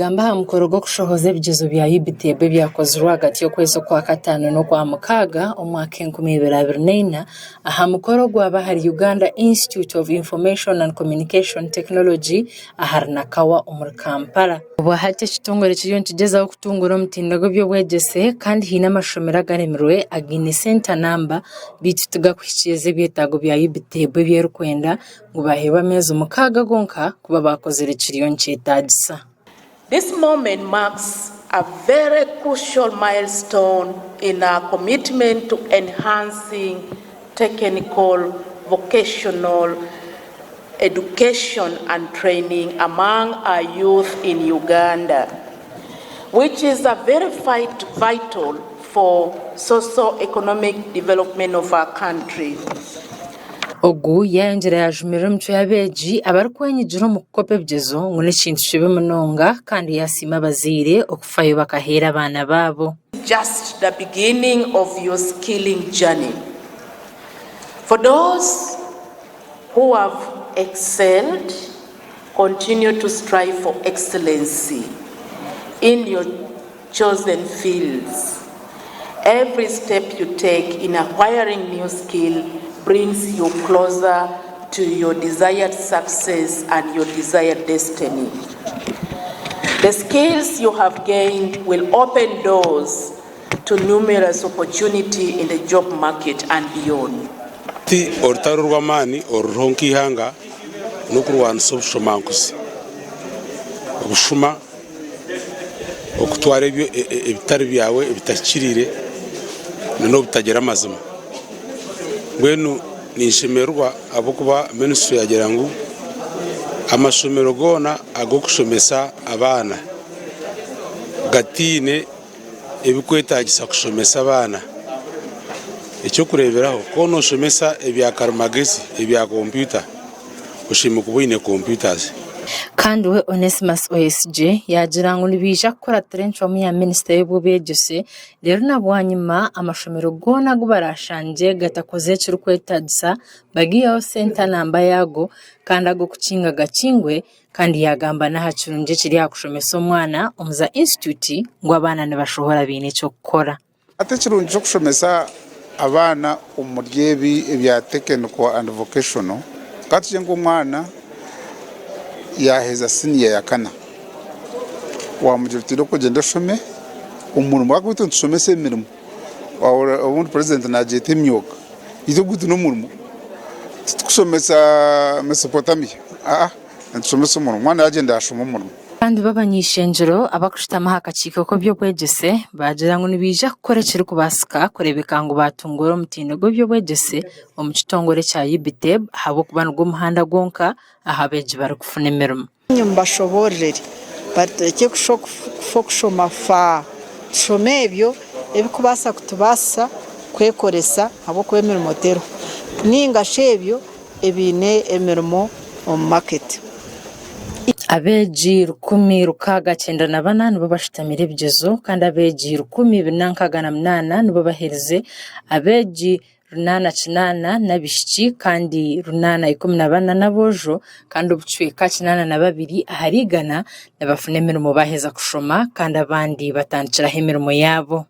Naagamba aha mukoro gw'okushohoza ebigyezo bya UBTEB ebyakozirwe ahagati y'okwezi Okwakataano n'Okwamukaaga omwaka 2024 aha mukoro ogwaba ahari Uganda Institute of Information and Communication Technology ahari Nakawa omuri Kampala. Obwahati ekitongore kiriyo nikigyezaho kutunguura omutindo gw'eby'obwegyese kandi haine amashomero agaremirwe againe senta namba beitu tigakuhikiiriza ebyetaago bya UBTEB ebi erikwenda ngu baheebwe ameezi mukaaga gonka kuba baakozire ekiriyo nikyetaagisa. This moment marks a very crucial milestone in our commitment to enhancing technical vocational education and training among our youth in Uganda, which is a very vital for socio-economic development of our country. Ogu yaayongyera yaajumirira emicwe y'abeegi abarikwenyigira omu kukopa ebigyezo ngu n'ekintu kibi munonga kandi yaasiima abazaire okufayo bakaheera abaana baabo. Just the beginning of your skilling journey. For those who have excelled, continue to strive for excellency in your chosen fields. Every step you take in acquiring new skill brings you closer to your desired success and your desired destiny. The skills you have gained will open doors to numerous opportunity in the job market and beyond. Hati orutaro rw'amaani oruriho nk'eihanga n'okurwanisa obushomankuzi, obushuma, okutwara ebitari byawe ebitahikiriire n'obutagira amazima. Mbwenu ninshemererwa ahabw'okuba minisitule yaagira ngu amashomero goona ag'okushomesa abaana gataine ebirikwetaagisa kushomesa abaana. Eky'okureeberaho ku nooshomesa ebya karimagezi, ebya kompyuta, oshemereire kuba oine computers. Kandi we Onesmus Oyesigye yaagira ngu nibaija kukuratira encwamu ya minisita y'eby'obwegyese reero na bwanyima amashomero goona agu baraashangye gatakozire ekirikwetaagisa bagiiheho sente namba yaago kandi ag'okukinga gakingwe Kandi yaagamba n'aha kirungi ekiri aha kushomesa omwana omu za institute ngu abaana nibashohora baine eky'okukora. Hati ekirungi ky'okushomesa abaana omuri ebi ebya technical and vocational, ka tugire ngu omwana yaaheza siniya ya kana, waamugira oti oine kugyenda oshome omurimo ahabw'okuba itwe nitushomesa emirimo, obundi purezidenti naagyeta emyoga. Itwe ogu n'omurimo, titukushomesa Mesopotamia, aa nitushomesa omurimo, omwana yaagyenda yaashoma omurimo. Kandi bo abany'eishengyero abarikushutama aha kakiiko k'eby'obwegyese baagira ngu nibaija kukora ekirikubaasika kureebeka ngu baatunguura omutindo gw'eby'obwegyese omu kitongore ekya UBTEB ahabw'okuba nigwo muhanda gwonka ahu abeegi barikufuna emirimo. Mubashoboororere bati turekye kufa okushoma fa, tushome ebyo ebirikubaasa kutubaasisa kwekoresa ahabw'okuba emirimo teriho nainga shi ebyo ebiine emirimo omu maketi. Abeegi 1,694 nibo bashutamire ebigyezo kandi abeegi 1,468 nibo baherize. Abeegi 808 n'abaishiki kandi 814 n'aboojo kandi obucweka 82 ahari igana nibafuna emirimo baaheza kushoma kandi abandi batandikiraho emirimo yaabo.